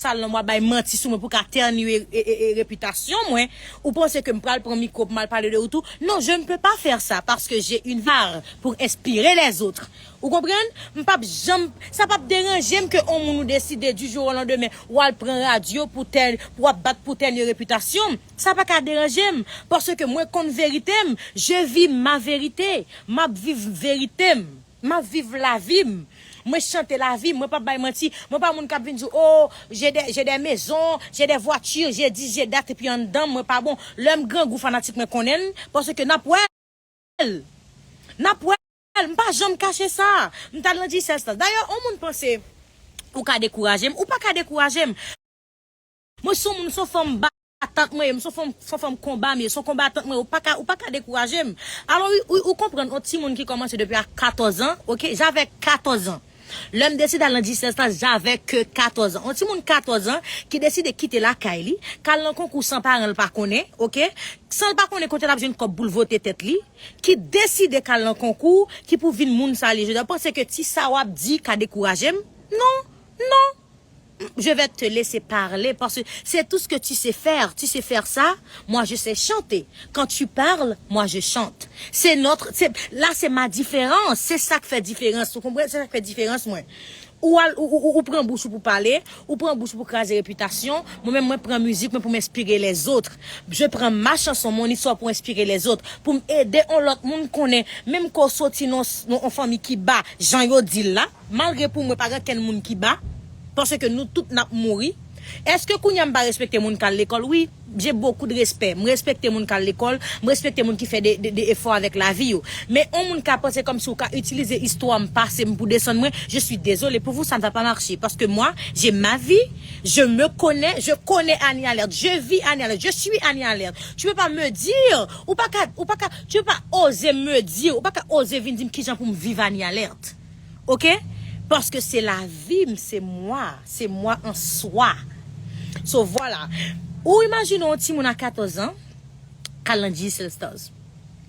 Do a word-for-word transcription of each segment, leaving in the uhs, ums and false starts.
Sal nan mwen bay manti sou mwen pou ka tèni e, e, e, e repitasyon mwen. Ou panse ke m pral pran mikwo pou m al pale de ou tou? Non, je ne peux pas faire ça parce que j'ai une vie pour inspirer les autres. Ou konprann? M p ap janm, sa p ap deranje m ke on moun ou deside du jour au lendemain ou al pran radyo pou tèl, pou w ap bat pou tèni repitasyon m. Sa pa ka deranje m paske mwen konn verite m. Je vis ma vérité. M ap viv verite m. M ap viv lavi m. Mwen chante lavi m. Mwen p ap bay manti. Mwen pa moun k ap vin di w, oh, j'ai des, j'ai des maisons, j'ai des voitures, j'ai dit, j'ai dat, epi anndan m, mwen pa bon. Lè m grangou, fanatik mwen konnen l, paske n ap wè l. N ap wè l. M pa janm kache sa. M t al nan G sèz Stars. Dayè, on moun panse ou ka dekouraje m. Ou pa ka dekouraje m. Mwen se yon moun, se yon fanm batant mwen ye, m se yon fanm, se yon fanm konba m ye, se yon konbatant mwen ye, ou pa ka, ou pa ka dekouraje m. Alò, ou, ou, ou konprann, yon timoun ki kòmanse depi a katòz an, ok? J'avais quatorze ans. Lè m deside al nan G sèz Stars, j'avais que quatorze ans. Yon timoun katòz an ki deside kite lakay li, k al nan konkou san paran l pa konnen, ok? San l pa konnen kote l ap jwenn kòb pou l vote tèt li, ki deside k al nan konkou, ki pou vin moun sa li ye jodi a. Ou panse ke ti sa w ap di ka dekouraje m? Non, non. Je vais te laisser parler parce que c'est tout ce que tu sais faire. Tu sais faire ça, moi je sais chanter. Quand tu parles, moi je chante. C'est notre, c'est, là c'est ma différence. C'est ça qui fait différence. Ou konprann? C'est ça qui fait différence, mwen. Ou, al, ou, ou, ou pran bouch ou pou pale, ou pran bouch ou pou kraze repitasyon. Mwen menm, mwen pran mizik mwen pou m enspire lèzòt. Je prends ma chanson, mon histoire pour inspirer les autres. Pou m ede yon lòt moun konnen, menm ke w soti nan yon fanmi ki ba, jan yo di l la, malgre pou mwen pa gen kenn moun ki ba, paske nou tout n ap mouri. Èske kounye a m pa respekte moun k al lekòl? Wi, j'ai beaucoup de respect. M respekte moun k al lekòl, m respekte moun ki fè de, de, de efò avèk lavi yo. Men yon moun ka panse kòmsi w ka itilize istwa m, pase m pou desann mwen, je suis désolé pour vous, ça ne va pas marcher. Parce que moi, j'ai ma vie, je me connais, je connais Annie Alerte, je vis Annie Alerte, je suis Annie Alerte. Tu peux pas me dire, ou pa ka, ou pa ka, tu peux pas oser me dire, ou pa ka oze vin di m kijan pou m viv Annie Alerte. Ok? Paske se lavi m, se mwa, se mwa an swa. So, vwala. Ou imajine yon timoun a katòz an, k al nan G sèz Stars.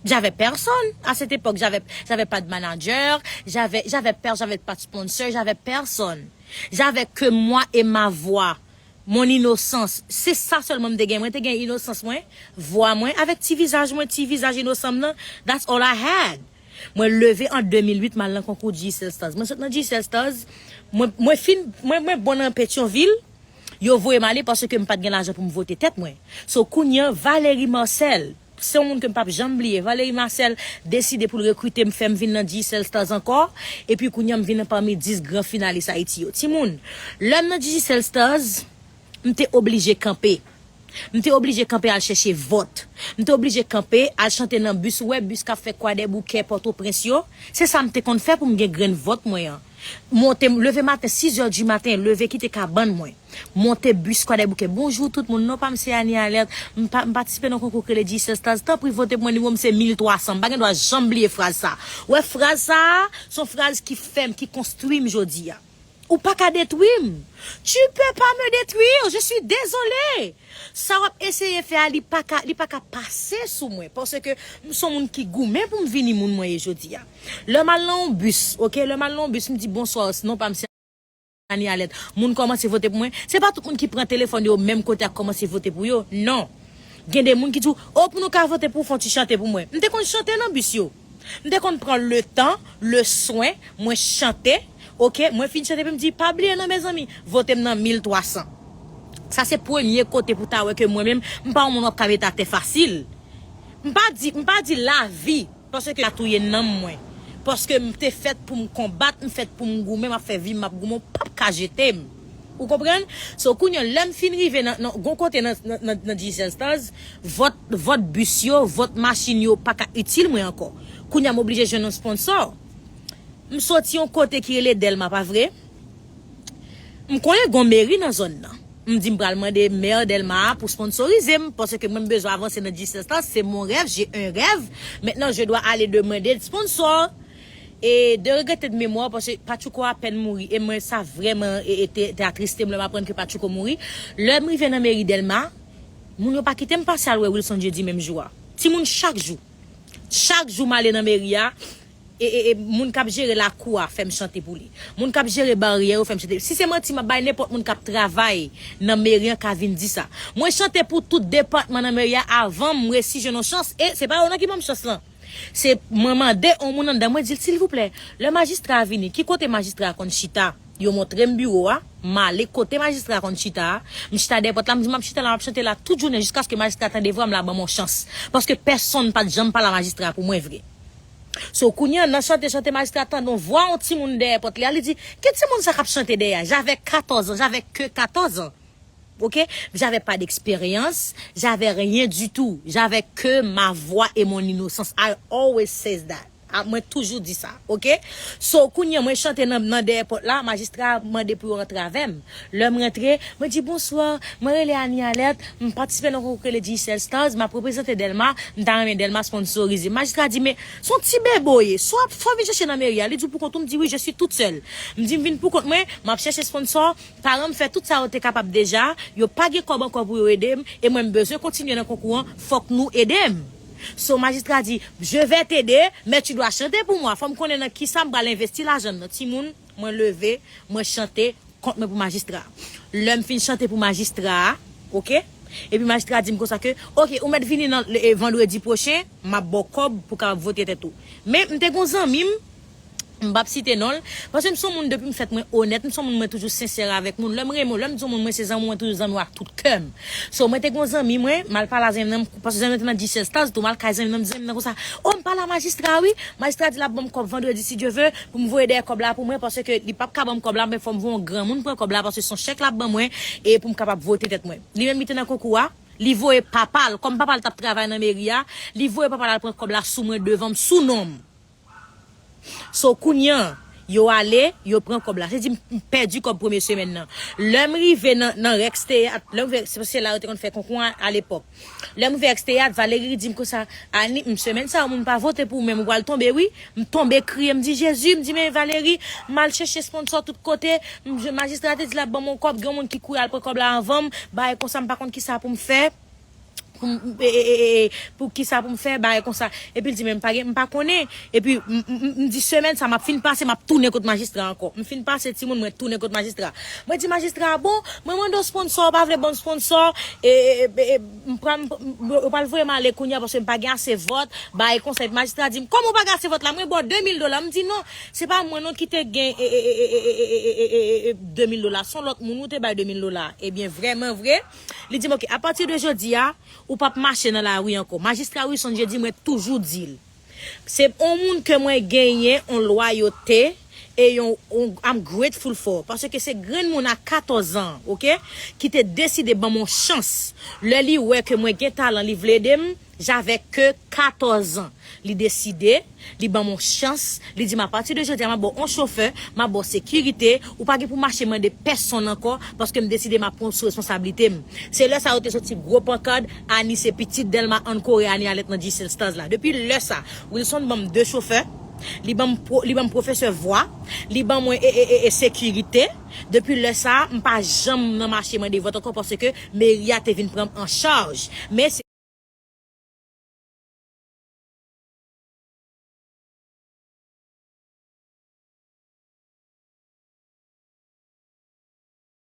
J'avais personne à cette époque. J'avais, j'avais pas de manager, j'avais, j'avais per-, j'avais pas de sponsor, j'avais personne. J'avais que moi et ma voix. Mon innocence. Se sa sèlman m te gen. Mwen te gen inosans mwen, vwa mwen, avèk ti vizaj mwen, ti vizaj inosan m nan. That's all I had. Mwen leve an de mil uit, m al nan konkou G sèz Stars. Mwen sot nan G sèz Stars, mwen, mwen fin, mwen, mwen bon nan Petyonvil. Yo voye m ale paske m pa t gen lajan pou m vote tèt mwen. So, kounye a, Valery Marcel, se yon moun ke m p ap janm bliye. Valery Marcel deside pou l rekrite m, fè m vin nan G sèz Stars ankò. Epi kounye a, m vin nan pami dis gran finalis Ayiti yo. Timoun, lè m nan G sèz Stars, m te oblije kanpe. M te oblije kanpe al chèche vòt. M te oblije kanpe al chante nan bis. Ou wè bis k ap fè Kwadèboukè, Pòtoprens yo? Se sa m te konn fè pou m gen grenn vòt mwen an. Monte, leve maten, sizè di maten, leve kite kabann mwen. Monte bis Kwadèboukè. Bonjou tout moun, non pa m se Annie Alerte. M pa, m patisipe nan konkou k rele G sèz Stars. Tanpri vote pou mwen, nimewo m se mil twa san. M pa gen dwa janm bliye fraz sa. Ou wè fraz sa a, se yon fraz ki fè m, ki konstwi m jodi a. Ou pa ka detwi m. Tu peux pas me détruire, je suis désolé. Sa w ap eseye fè a, li pa ka, li pa ka pase sou mwen. Paske m se yon moun ki goumen pou m vini moun mwen ye jodi a. Lè m al nan yon bis, ok? Lè m al nan yon bis, m di, bonswa, non pa m se Annie Alerte. Moun kòmanse vote pou mwen. Se pa tout moun ki pran telefòn yo menm kote ak kòmanse vote pou yo. Non. Gen de moun ki di w, o, pou nou ka vote pou w, fò w ti chante pou mwen. M te konn chante nan bis yo. M te konn pran le tan, le swen, mwen chante, ok? Mwen fin chante, epi m di, pa bliye non, mezanmi, vote m nan mil twa san. Sa se premye kote pou w ta wè ke mwen menm, m pa yon moun w ap ka met atè fasil. M pa di, m pa di lavi, paske sa touye nanm mwen. Paske m te fèt pou m konbat, m fèt pou m goumen, m ap fè vi m, m ap goumen, w p ap ka jete m. Ou konprann? So, kounye a, lè m fin rive nan, nan, gon kote nan, nan, nan, nan G sèz Stars, vòt, vòt bis yo, vòt machin yo pa ka itil mwen ankò. Kounye a, m oblije jwenn yon sponsò. M soti yon kote ki rele Dèlma, pa vre? M konnen gon meri nan zòn nan. M di m pral mande mè Dèlma a pou sponsorize m, paske mwen m bezwen avanse nan G sèz Stars, c'est mon rêve, j'ai un rêve. Maintenant, je dois aller demander de sponsor. E de regretter de mémoire, paske Patchouko apèn mouri, e mwen sa vrèman e, e te, te atriste m lè m aprann ke Patchouko mouri. Lè m rive nan meri Dèlma, moun yo pa kite m pase al wè Wilson Jeudi menm jou a. Timoun chak jou. Chak jou m ale nan meri a, e, e, e, moun k ap jere lakou a fè m chante pou li. Moun k ap jere baryè yo fè m chante. Si se manti m ap bay, nenpòt moun k ap travay nan meri an ka vin di sa. Mwen chante pou tout depatman nan meri a avan m resi jwenn yon chans. E se pa yo nan ki ban m chans lan. Se mwen mande yon moun anndan, mwen di l, silvouplè, lè majistra a vini, ki kote majistra a konn chita? Yo montre m biwo a, m ale kote majistra a konn chita a, m chita dèyè pòt la, m di, m ap chita la, m ap chante la tout jounen jiskaske majistra a tande vwa m la ban m yon chans. Paske pèsonn pa t janm pale a majistra a pou mwen vre. So, kounye a, nan chante, chante, majistra tande yon vwa yon timoun dèyè pòt li a, li di, ki timoun sa k ap chante dèyè a? J'avais quatorze ans, j'avais que quatorze ans. Ok? J'avais pas d'expérience, j'avais rien du tout. J'avais que ma voix et mon innocence. I always says that. Ah, mwen toujou di sa, ok? So, kounye a, mwen chante nan, nan dèyè pòt la, majistra a mande pou yo rantre avè m. Lè m rantre, mwen di, bonswa, mwen rele Annie Alerte, m patisipe nan konkou k rele Digicel Stars, m ap reprezante Dèlma, m ta renmen Dèlma sponsorize. Majistra a di, men, se yon ti bebe w ye, sa w ap fè w vin chèche nan meri a? Li di w pou kont ou? M di, wi, je suis toute seule. M di, m vin pou kont mwen, m ap chèche sponsor, paran m fè tout sa yo te kapab deja, yo pa gen kòb ankò pou yo ede m, e mwen m bezwen kontinye nan konkou an, fòk nou ede m. So, majistra di, je vais t'aider, mais tu dois chanter pour moi. Fò m konnen nan kisa m pral envesti lajan m nan. Timoun, mwen leve, mwen chante, kont mwen pou majistra. Lè m fin chante pou majistra a, ok? Epi majistra di m konsa ke, ok, ou mèt vini nan, e, vandredi pwochen, m ap ba w kòb pou w kapab vote tèt ou. Men, m te gen yon zanmi m, m p ap site non l, paske m se yon moun depi m fèt mwen onèt, m se yon moun mwen toujou sensè avèk moun. Lè m renmen w, lè m di yon moun mwen se zanmi w, mwen toujou zanmi w ak tout kè m. So, mwen te gen yon zanmi mwen, m al pale a zanmi m nan, paske zanmi m te nan Digicel Stars tou, m al kay zanmi m nan, m di zanmi m nan konsa, o, m pale a majistra wi, majistra di l ap ban m kòb vandredi si Dye ve, pou m voye dèyè kòb la pou mwen, paske li p ap ka ban m kòb la, men fò m voye yon granmoun pran kòb la, paske se yon chèk l ap ban mwen, e pou m kapab vote tèt mwen. Li menm li te nan konkou a, li voye papa l, kòm papa l t ap travay nan meri a, li voye papa l al pran kòb la sou mwen devan m, sou non m. So, kounye a, yo ale, yo pran kòb la. Se di m pèdi kòb premye semèn nan. Lè m rive nan, nan Rex Teyat, lè m rive, se paske se la yo te konn fè konkou an alepòk. Lè m rive Rex Teyat, Valery di m konsa, Annie, m semèn sa yo, moun pa vote pou ou, men ou pral tonbe wi. M tonbe kriye, m di, Jezi, m di, men Valery, m al chèche sponsor tout kote. M, majistra te di l ap ban m yon kòb, gen yon moun ki kouri al pran kòb la anvan m, bagay konsa, m pa konn kisa pou m fè. Pou m, e, e, e, e, pou kisa pou m fè bagay konsa? Epi l di, men m pa gen, m pa konnen. Epi m, m, m, m di, semèn sa, m ap fin pase, m ap tounen kot majistra ankò. M fin pase, timoun, mwen tounen kot majistra. Mwen di majistra a, bon, mwen mande w sponsor, ou pa vle ban m sponsor, e, e, e, e, m pral, m, m, yo pral voye m ale kounye a paske m pa gen ase vòt, bagay konsa. Epi majistra di m, kòman ou pa gen ase vòt la? Mwen ba w de mil dola. M di, non, se pa mwen non ki te gen, e, e, de mil dola, se yon lòt moun ou te bay de mil dola. Ebyen, vrèman vre, li di m, ok, apati de jodi a, ou p ap mache nan lari ankò. Majistra Wilson Jeudi, mwen toujou di l. Se yon moun ke mwen genyen yon lwayote e yon, yon, I'm grateful for. Paske se grenn moun a katòz an, ok, ki te deside ban m yon chans. Lè li wè ke mwen gen talan, li vle ede m, j'avais que katòz an. Li deside, li ban m yon chans, li di m, apati de jodi a, m ap ba w yon chofè, m ap ba w sekirite, ou pa gen pou mache mande pèsonn ankò, paske m deside m ap pran sou responsablite m. Se lè sa yo te soti gwo pankad, Annie se pitit Dèlma Ann Kore, Annie Alerte nan Digicel Stars la. Depi lè sa, Wilson ban m de chofè, li ban m pwo-, li ban m pwofesè vwa, li ban mwen e, e, e, e sekirite. Depi lè sa, m pa janm nan mache mande vòt ankò paske meri a te vin pran m an chaj. Men